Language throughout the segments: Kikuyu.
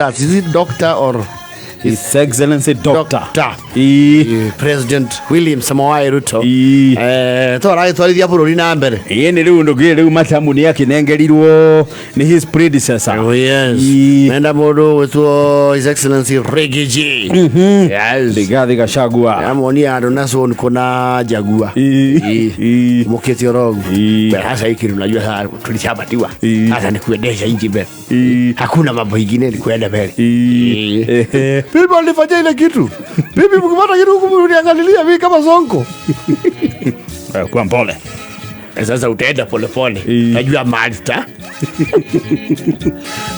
Is it doctor or His Excellency Doctor. Doctor. Ii. President William Samoei Ruto. Ii. To aragĩtwarithia bũrũri na mbere. Ĩĩ nĩ rĩu ndũkĩrĩ rĩu matamu nĩ akĩnengerirwo nĩ his predecessor. Oh, yes. Ii. Menda mũndũ gwĩtwo His Excellency Riggy G. Yes. Rigathi Gachagua. Amonia andũ na Sonko na Jagua. Ii. Ii. Ii. Mukĩte orogu. Ii. Sasa hiki unajua sasa tulishapatiwa. Ii. Sasa ni kuendesha nchi mbele. Ii. Hakuna mambo ingine ni kuenda mbele. Ii. Ehe. Mimi alifanya ile kitu. Mimi mkipata kitu huku mniangalilia mimi kama Sonko. Kwa mpole. Sasa utaenda polepole. Ii. Najua mahali tuta.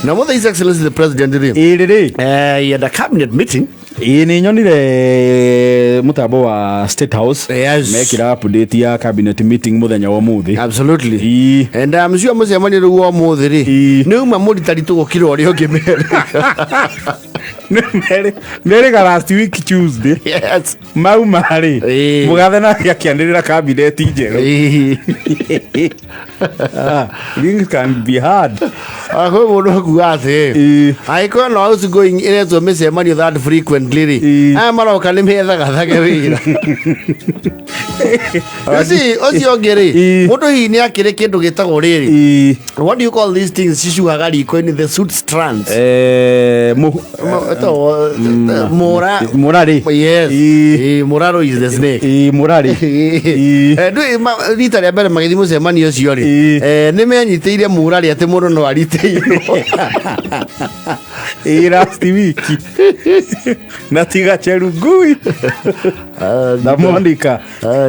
Na what His Excellency the President rĩ. Ĩĩ rĩrĩ. He had a cabinet meeting. Ĩĩ nĩ nyonire mũtambo wa State House Yes. mekĩra update ya cabinet meeting mũthenya wa ũmũthĩ. Absolutely. Ii. And I'm sure mũcemanio rĩu wa ũmũthĩ rĩ Ii. nĩ uma mũritaritũ gũkĩra ũrĩa ũngĩ merĩ. Merĩga last week Tuesday. Yes. Mauma rĩ Ĩĩ. mũgathe nake akĩanĩrĩra kabineti njerũ. Ii. Ah, things can be hard. Ah, kwĩ mũndũ akuga atĩ Ii. angĩkorwo no outgoing ĩretwo mĩcemanio that frequently rĩ Ii. aya maroka nĩ methagathage wĩra. You see, ũcio ũngĩ rĩ Ii. mũndũ hihi nĩ akĩrĩ kĩndũ gĩtagwo rĩrĩ, Ĩĩ. what do you call these things cicuhaga riko-inĩ, the soot strands? Eh, Ĩtagwo, mũra. Mũrarĩ. Yes. Ii. Ii, mũrarũ is the snake. Ĩĩ, mũrarĩ. Ii. Ndũĩ rita rĩa mbere magĩthiĩ mũcemanio ũcio rĩ, Ii. nĩ menyitĩire mũrarĩ atĩ mũndũ no aritĩirwo. Ĩĩ, last week na tiga Cherugui na Monica.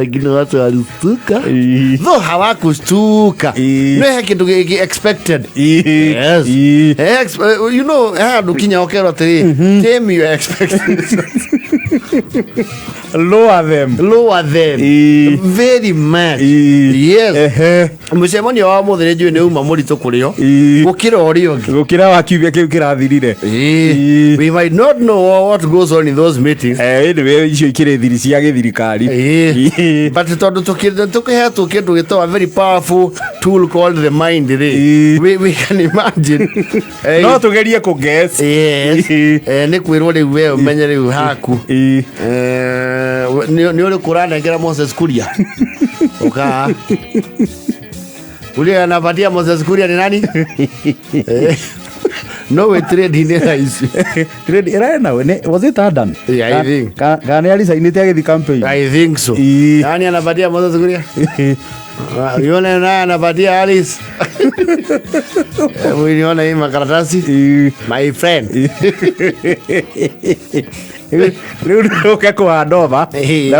Ngine watu walistuka. Ii. Though hawakustuka, Ii. no he kĩndũ gĩkĩ expected. Ĩĩ. Yes. Ĩĩ. You know, he handũ kinya ũkerwo atĩrĩ, tame your expectations. Lower them. Lower them. Ii. Very much. Ii. Yes. Ehe. Mũcemanio wa mũthĩ nĩ njũĩ nĩ uma mũritũ kũrĩo Ii. gũkĩra ũrĩa ũngĩ. Gũkĩra wa kiumia kĩu kĩrathirire. Ii. Ii. We might not know what goes on in those meetings. Anyway, icio ikĩrĩ thiri cia gĩthirikari. Ii. Ii. But tondũ tũkĩhetwo kĩndũ gĩtagwo a very powerful tool called the mind rĩ, Ii. we can imagine. No tũgerie kũ guess. Yes. Ii. Nĩ kwĩrwo rĩu we ũmenye rĩu haku. Ii. Nĩ ũrĩkũ ũranengera Moses Kuria ũkaa ule anapatia Moses Kuria ni nani? No wĩ trade-inĩ thaa ici. Trade ĩrarĩ nawe was it Adan? Yeah, I think. Kana nĩ aricainĩte agĩthiĩ campaign? I think so. Ii. Nani anapatia Moses Kuria? Yule naye anapatia Alice. Hebu nione hii makaratasi. Ii. My friend. Rĩu nĩ ũke kũhandova Ĩĩ.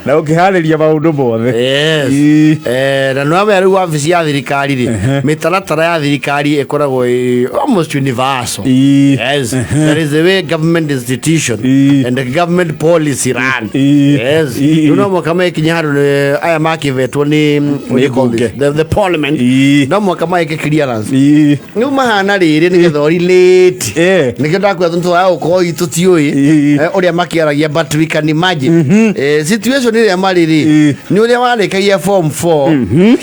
na ũkĩharĩria maũndũ mothe. Yes. Ii. Na nĩwamenya rĩu wabici ya thirikari rĩ, mĩtaratara ya thirikari ĩkoragwo ĩ almost universal. Ii. Yes. There is a way government institution Ii. and the government policy run. Ii. Yes. Ii. Rĩu no mũhaka mekinya handũ aya makĩvetwo nĩ, what do you call this? Bunge. The parliament. Ii. No mũhaka maĩke clearance. Ii. Rĩu mahana rĩrĩ nĩgetha ũrelate. Eh. Nĩkĩo ndakwĩra tũtwaga gũkorwo itũ tiũĩ Ii. Ũrĩa makĩaragia, but we can imagine situation ĩrĩa marĩ rĩ, Ii. nĩ ũrĩa warĩkagia form 4,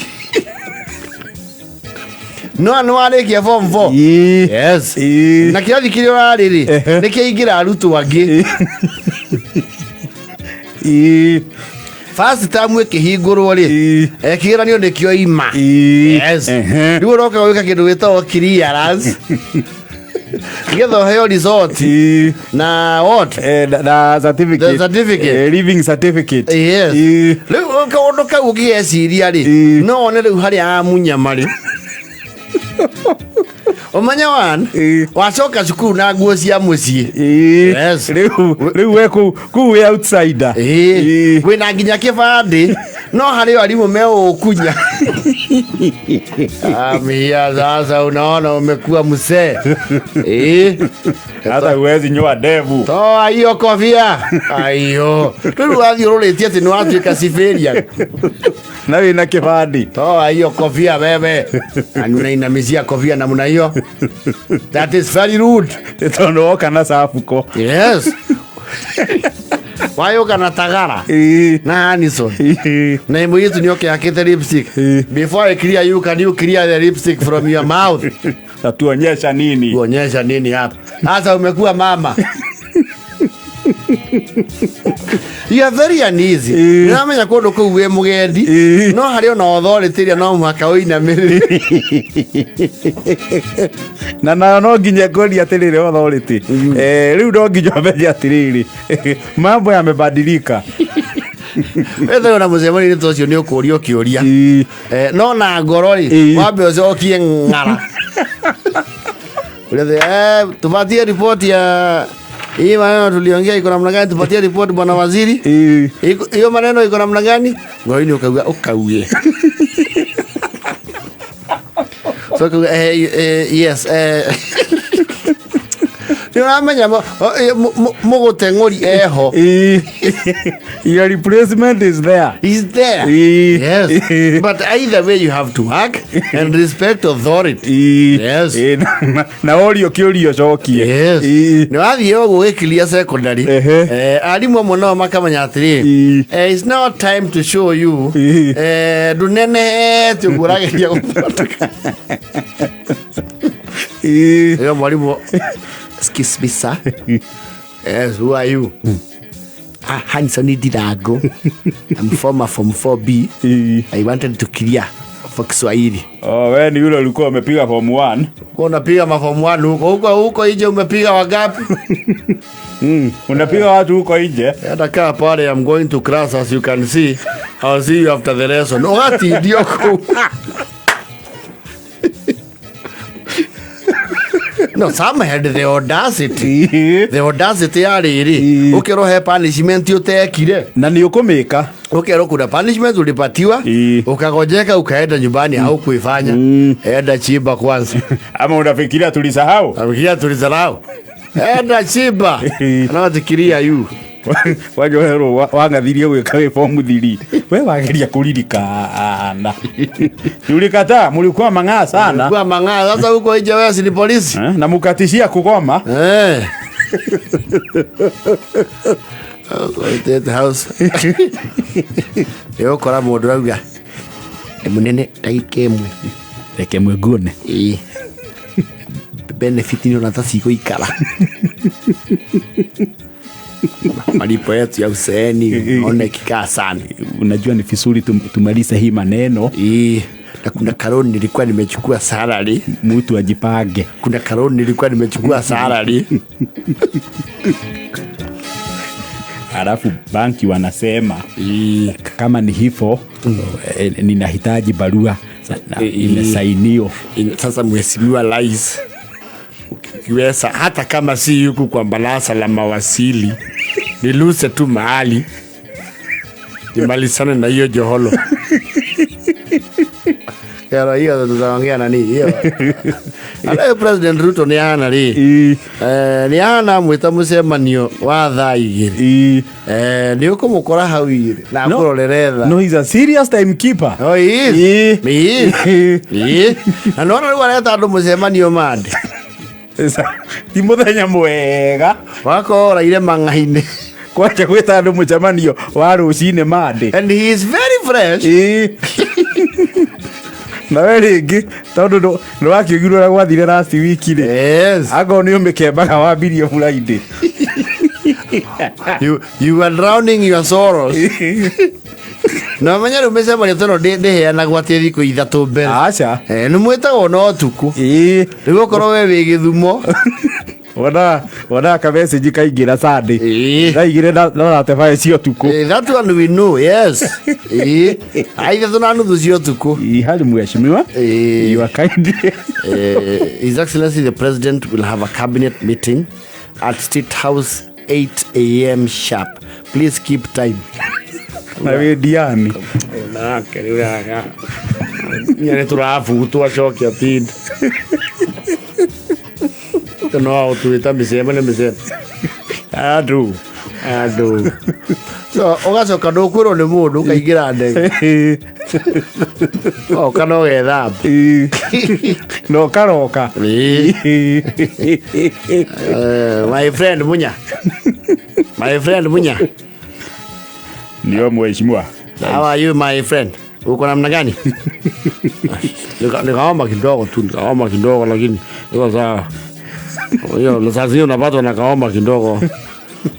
no nĩ warĩkia form 4. Ii. Yes. Ii. Na kĩrathi kĩrĩa ũrarĩ rĩ, Ehe. nĩ kĩaingĩra arutwo angĩ. Ii. First term ĩkĩhingũrwo rĩ, Ii. kĩgeranio nĩkĩo ima. Ii. Yes. Ehe. Rĩu ũroka gwĩka kĩndũ gĩtagwo clearance nĩgetha ũheo result Ii. na what? Na certificate. The certificate. Leaving certificate. Yes. Ii. Rĩu kaũndũ kau ũngĩgeciria rĩ, Ii. no wone rĩu harĩa amunya marĩ ũmenye one Ii. wacoka cukuru na nguo cia mũciĩ. Ii. Yes. Rĩu we kũu wĩ outsider. Ĩĩ. Ii. Wĩna nginya kĩbandĩ no harĩ o arimũ meũkunya amia. Sasa unaona umekuwa msee. Ĩĩ. Hata huwezi nyoa ndevu. Toa hiyo kofia aiyo rĩu wathiũrũrĩtie atĩ nĩ watuĩka civilian. Na wĩna kĩbandĩ. Toa hiyo kofia wewe. Na unainamizia kofia namna hiyo, that is very rude. Tondũ woka na cabuko. Yes, wayũka na tagara Ii. na Hanison Ii. na mũirĩtu nĩ oke hakĩte lipstick. Ĩĩ. Before I clear you, can you clear the lipstick from your mouth? Tatuonyesha nini? Kuonyesha nini hapa sasa? Umekuwa mama. You are very uneasy. Nĩramenya kũndũ kũu wĩ mũgendi, no harĩ ona authority ĩrĩa no mũhaka ũinamĩrĩre. Na nayo no nginya ngũria atĩrĩrĩ, authority, rĩu no nginya ũmenye atĩrĩrĩ, mambo yamebadilika. Wetherwo na mũcemanio-inĩ ta ũcio nĩ ũkũrio kĩũria. No na ngoro rĩ, wambe ũcokie ng'ara. Ulize, tupatie ripoti ya hii maneno tuliongea iko namna gani? Tupatie ripoti, bwana waziri. Hiyo maneno iko namna gani? Ngoro-inĩ ũkauga ũkauge. So ũkauga, yes. Nĩ ũramenya mũgũteng'ũri eho. Your replacement is there. He's there. Yes. But either way you have to work and respect authority. Yes. Na worio kĩũria ũcokie. Yes. Nĩ wathiĩ ũguo gĩkiria secondary. Arimũ amwe nao makamenya atĩrĩ, it's now time to show you, ndũnenehete ũguo ũrageria gũthondeka. Ĩyo mwarimũ, "Excuse me, sir." "Yes, who are you?" "Ah, Hanson Ndirango. I'm former form 4B. I wanted to clear for Kiswahili." Oh, we ni yule ulikuwa umepiga form 1. Uko unapiga maform 1 huko huko huko nje, umepiga wangapi? Unapiga watu huko nje. Hata kaa pale, "I'm going to class, as you can see. I'll see you after the lesson." Ũgatindio kũu. No, some had the audacity. The audacity ya rĩrĩ. Ũkerwo he punishment ũtekire. Na nĩ ũkũmĩka. Ũkerwo kuna punishment ulipatiwa. Ukagonjeka, ukaenda nyumbani, haukuifanya. Enda chimba kwanza. Ama unafikiria tulisahau? Nafikiria tulisahau. Enda chimba. Anawatikiria you. Wanjoherwo wang'athirie gwĩka wĩ form 3, we wageria kũririkana, tulikataa, mlikuwa mang'aa sana. Kwa mang'aa sasa huko nje, wewe si ni polisi? Eh, na mukatishia kugoma. Eh. State House. Nĩ ũkora mũndũ auga, "Ĩ mũnene, ndagĩka ĩmwe." Reke mwĩguone. Ĩĩ. Benefit nĩ ona ta cigũikara. Malipo yetu ya uzeeni naona ikikaa sana. Unajua ni vizuri tumalize hii maneno. Ĩĩ. Na kuna kaloan nilikuwa nimechukua salary. Mtu ajipange. Kuna kaloan nilikuwa nimechukua salary. Alafu banki wanasema kama ni hivyo, ninahitaji barua imesainiwa. Sasa mheshimiwa rais, ukiweza, hata kama si huku kwa baraza la mawaziri, niluse tu mahali nimalizane na hiyo joholo. Kero hiyo tutaongea nani hiyo. Alayo President Ruto ni ahana ri. Ni ahana mwita mucemanio wa thaa 2. Ni ukumukora hau 2 na No. akurorere thaa. No, he's a serious timekeeper. Oh, he is. He is. Ĩĩ. Na nĩwona rĩu areta andũ mũcemanio mande. Sasa, ti muthenya mwega. Wakorwo ũraire mang'ainĩ. Kwanja gwĩta andũ mũcemanio wa rũcinĩ Monday. And he is very fresh. Na we rĩngĩ tondũ nĩ wakiugirwo ũrĩa gwathire last week rĩ, akorwo nĩ ũmĩkembaga wambirie Friday. You are drowning your sorrows. Na ũmenye rĩu mĩcemanio ta ĩno ndĩheanagwo atĩ thikũ 3 mbere. Aca. Nĩ mwĩtagwo na ũtukũ. Rĩu okorwo we wĩ Gĩthumo. Wona ka message kaingĩra Sunday. Thaa 2 na 35 cia ũtukũ. That one we know, yes. Thaa 3:30 cia ũtukũ. Harĩ mheshimiwa. You are kind. His Excellency the President will have a cabinet meeting at State House 8 a.m. sharp. Please keep time. Na wĩ Diani. Nake rĩu haha. Nya nĩ tũrabutwo acokia tinda. No ũtuĩta mĩcemanio mĩcemanio. Andũ. Andũ. So ũgacoka ndũkwĩrwo nĩ mũndũ ũkaingĩra ndege. Oka no gethamba. Na ũkaroka. My friend Munya. My friend Munya. Ndio mheshimiwa. How are you, my friend? Uko namna gani? Nikaomba kidogo tu, nikaomba kidogo lakini iko sawa. Hiyo na saa zingine unapatwa na kaomba kidogo.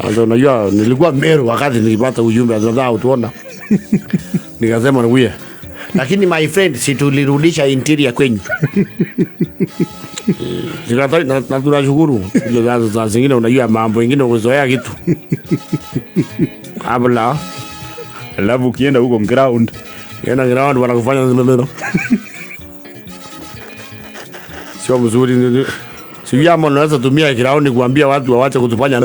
Sasa unajua nilikuwa Meru wakati nilipata ujumbe sasa utuona. Nikasema nikuye. Lakini my friend, si tulirudisha interior kwenyu. Sikatai na tunashukuru. Ile saa zingine unajua mambo ingine ukizoea kitu. Kabla Alafu ukienda huko ground. Yena ground wanakufanya neno. Sio mzuri. Sijui ama unaweza tumia ground kuambia watu wawache kutufanya.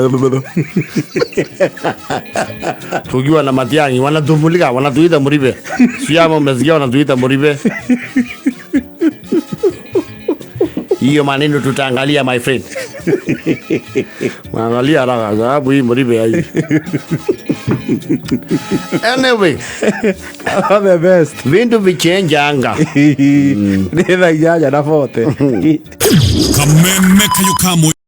Tukiwa na Matiang'i wanatumulika, wanatuita Muribe. Sijui ama umesikia wanatuita Muribe. Hiyo maneno tutaangalia my friend. Angalia haraka sababu hii Muribe hai. Anyway, All the best. Vintu vichenjanga. Nĩ thaa 8:40. Kameme kayo kamwe.